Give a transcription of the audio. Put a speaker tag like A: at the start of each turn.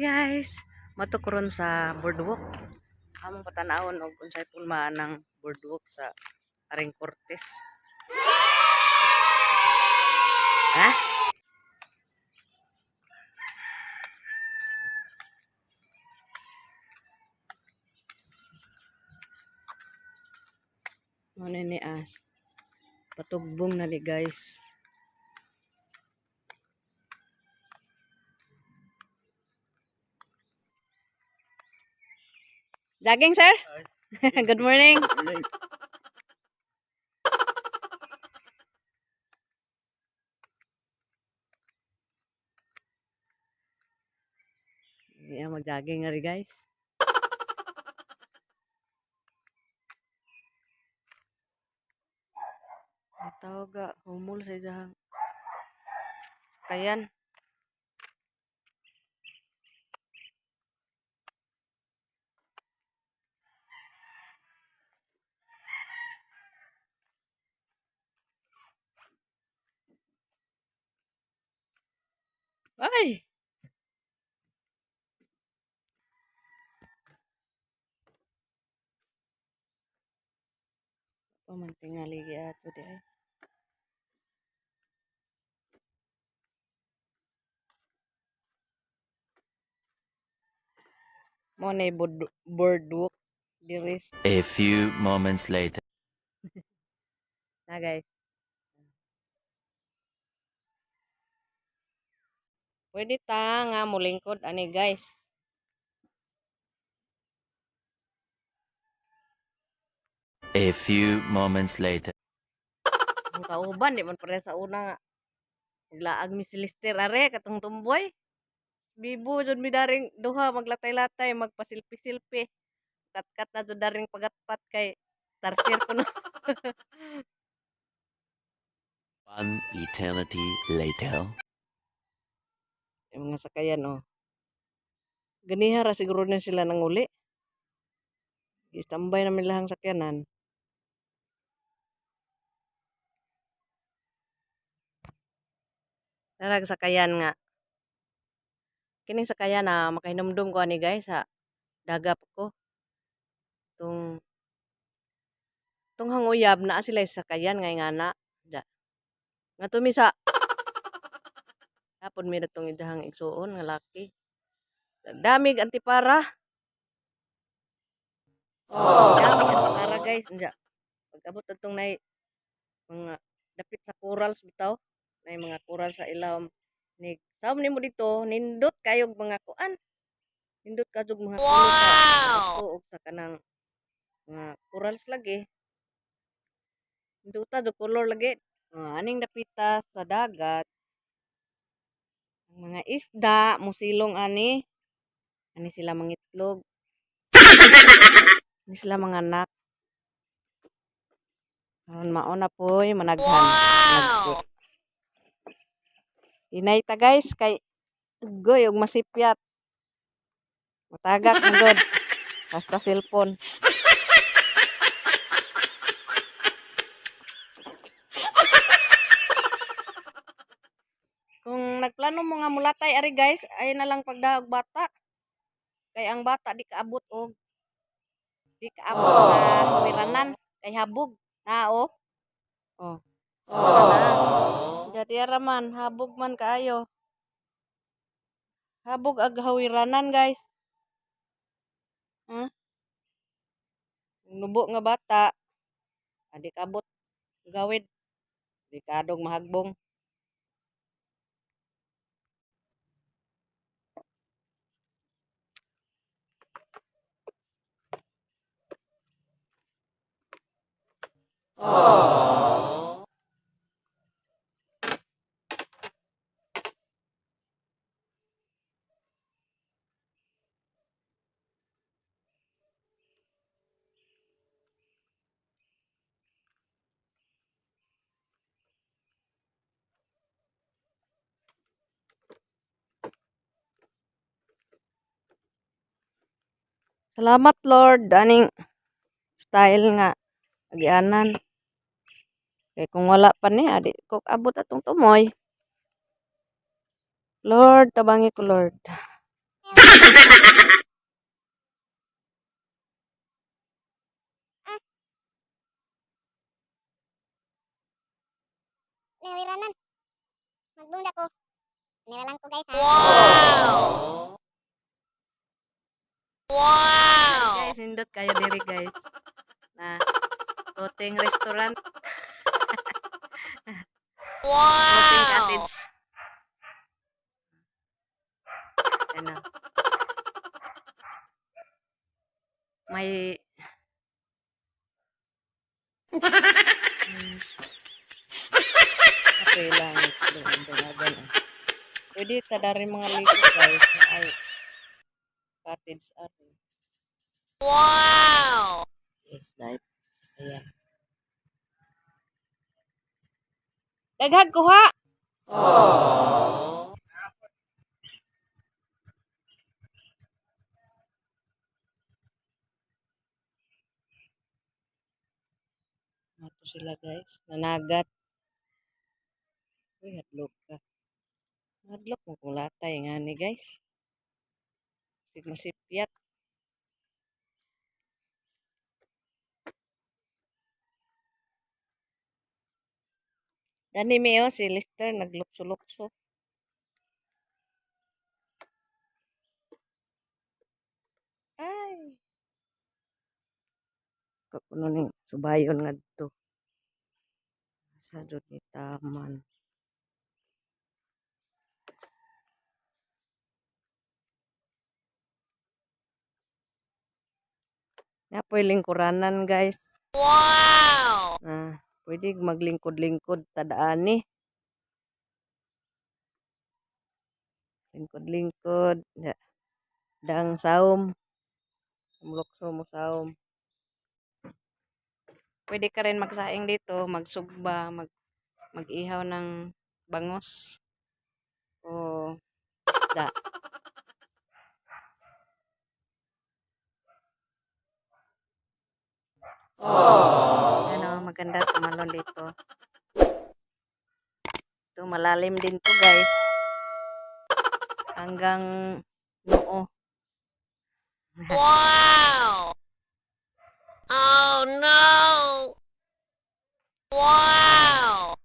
A: Guys, moadto ko ron sa boardwalk. Among patanawon og unsay porma ng boardwalk sa Aring Cortes. Ha? Ano ni ah? Patugbong na li, guys. Jogging, sir? Good morning.
B: Morning.
A: Yeah, mag-jogging nga rin, guys. Ang tawag ga, humol sa iyang sakayan. Ay! Paman tingali ato di ay. Mao na boardwalk diri
B: A few moments later.
A: Na, guys. Pwede ta nga mulingkod ani, guys.
B: A few moments later.
A: Ang kauban di man pareha sa una nga. Maglaag mi si Lister are katong tumboy. Bibo jud mi daring duha maglatay-latay, magpasilpi-silpi. Katkat na jud daring pagatpat kay tarsier ko no.
B: One eternity later.
A: Yung mga sakayan, oh. Ganiha ra siguro na sila nanguli. Gistambay namin lahang sakyanan. Darag sakayan nga. Kining sakayan na makahinumdum ko ani, guys, sa daga pa ko. Tung hanguyab naa sila sa sakayan nga ingana. Da. Nga tumi sa hapon mi datong idahang igsuon nga laki. Damig antipara. Damig antipara, guys. Unja. Pag abot atong nay mga dapit sa corals bitaw, nay mga coral sa ilawom ni sawom nimo dito, nindot kayog mga kuan. Nindot kayog mga color sa bato ug sa kanang mga corals lagi. Nindota jud color lagi. Oh, aning dapita sa dagat. Ang mga isda mosilong ani. Ani sila mangitlog. Ani sila manganak. Aron mao na poy managhan. Wow! Hinay ta, guys, kay goy og masipyat. Matagak na gud. Basta cellphone. Kung nagplano mo nga mulatay ari, guys, ay na lang pagdaog bata. Kay ang bata di kaabot sa hawiranan kay habog. Na oh. Oh. Na. Jadi ara man habog man kaayo. Habog ag hawiranan, guys. Ha? Nubo nga bata, di kaabot gawid. Di kadog mahagbong. Salamat, Lord, aning style nga agianan. Kay kung wala pa ni, adi ko abot atong tumoy. Lord, tabangi ko, Lord.
C: Ah. Nawiranan. Magbunda ko. Nira lang ko, guys, ha.
A: Wow! Wow! Guys, nindot kayo diri, guys. Na floating restaurant. Wow! Floating cottage. Ano? May Okay lang. Doon, doon, doon. Pwede ka na rin mga ligo, guys. Ay, cottage ari. Wow! Yes, light. Ayan. Daghag kuha! Aww. Ato sila, guys. Nanagat. Uy, hadlok ka. Hadlok mo kung latay nga ni, guys. Sig masipyat. Dani mi oh, si Lister naglukso-lukso. Ay. Kakuno ning subayon ngadto. Sa jud ni taman. Napoy lingkuranan, guys. Wow! Ah, pwede maglingkod-lingkod tadaani. Lingkod-lingkod. Ya. Dang saom. Mulokso mo saom. Pwede ka rin magsaing dito, magsugba, mag-ihaw ng bangos o isda. Ano, maganda tumalon dito. Ito, malalim din to, guys. Hanggang noo.
D: Wow! Oh no! Wow!